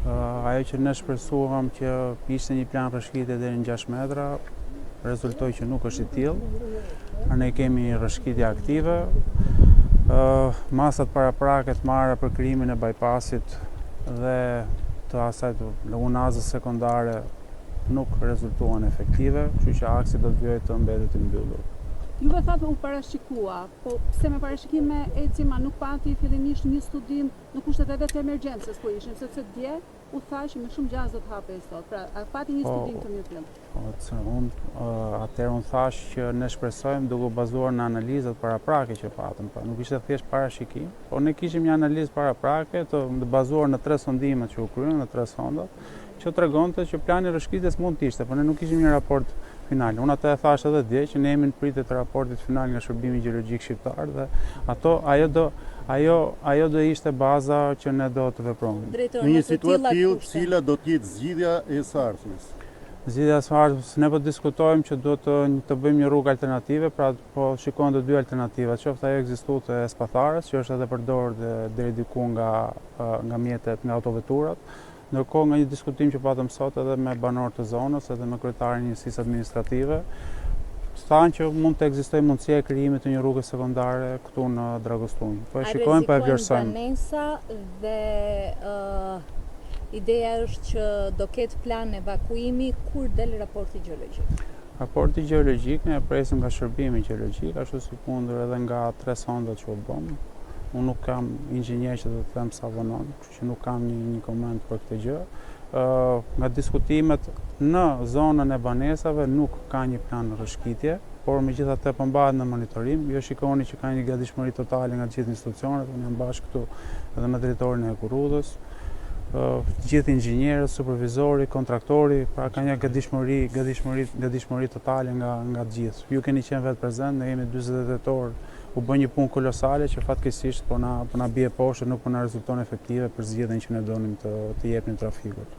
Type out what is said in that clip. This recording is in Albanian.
Ajo që ne shpresuam që ishte një plan rrëshqitje deri në 6 metra, rezultoi që nuk është i tillë. Pra ne kemi rrëshqitje aktive. Masat paraprake të marra për krijimin e bypassit dhe të asaj të unazës sekondare nuk rezultuan efektive, kështu që aksi do të vijojë të mbetet i mbyllur. Juve thatë u parashikua, po pse me parashikime ecim a nuk pati fillimisht një studim në kushtet edhe të emergjencës ku ishim, sepse dje u tha që me shumë gjasë do të hapej sot. Pra, a pati një po, studim të mirëfilltë? Po, unë, atëherë unë thashë që ne shpresojmë duke u bazuar në analizat paraprake që patëm, pra nuk ishte thjesht parashikim, por ne kishim një analizë paraprake të, të bazuar në tre sondimet që u kryen, në tre sondat, që tregonte që plani i rrëshqitjes mund të ishte, por ne nuk kishim një raport final. Unë atë e thashë edhe dje që ne jemi në pritje të raportit final nga Shërbimi Gjeologjik Shqiptar dhe ato ajo do ajo ajo do ishte baza që ne do të vepronim. Drejtor, Në një në të situatë tilla tillë, kushte. cila do të jetë zgjidhja e së ardhmes? Zgjidhja e së ardhmes, ne po diskutojmë që duhet të të bëjmë një rrugë alternative, pra po shikojmë të dy alternativat, qoftë ajo ekzistuese e Spatharës, që është edhe përdorur deri diku nga nga mjetet, nga autoveturat, Ndërkohë nga një diskutim që patëm sot edhe me banorë të zonës, edhe me kryetarin e njësisë administrative, thanë që mund të ekzistojë mundësia e krijimit të një rruge sekondare këtu në Dragostunjë. Po e shikojmë, po e vlerësojmë. A rrezikojnë banesa dhe ideja është që do ketë plan evakuimi kur del raporti gjeologjik? Raporti gjeologjik ne e presim nga shërbimi gjeologjik, ashtu sikundër edhe nga tre sondat që u bënë. Unë nuk kam inxhinier që do të them sa vonon, që nuk kam një, një koment për këtë gjë. Nga diskutimet në zonën e banesave nuk ka një plan rrëshqitje, por megjithatë po mbahet në monitorim. Ju shikoni që ka një gatishmëri totale nga të gjithë institucionet, unë jam bashkë këtu edhe me drejtorin e hekurudhës, të gjithë inxhinierët, supervizori, kontraktori, pra ka një gatishmëri, gatishmëri, gatishmëri totale nga nga të gjithë. Ju keni qenë vetë prezent, ne jemi 48 orë U bë një punë kolosale që fatkeqësisht po na po na bie poshtë, nuk po na rezulton efektive për zgjidhjen që ne donim të të jepnim trafikut.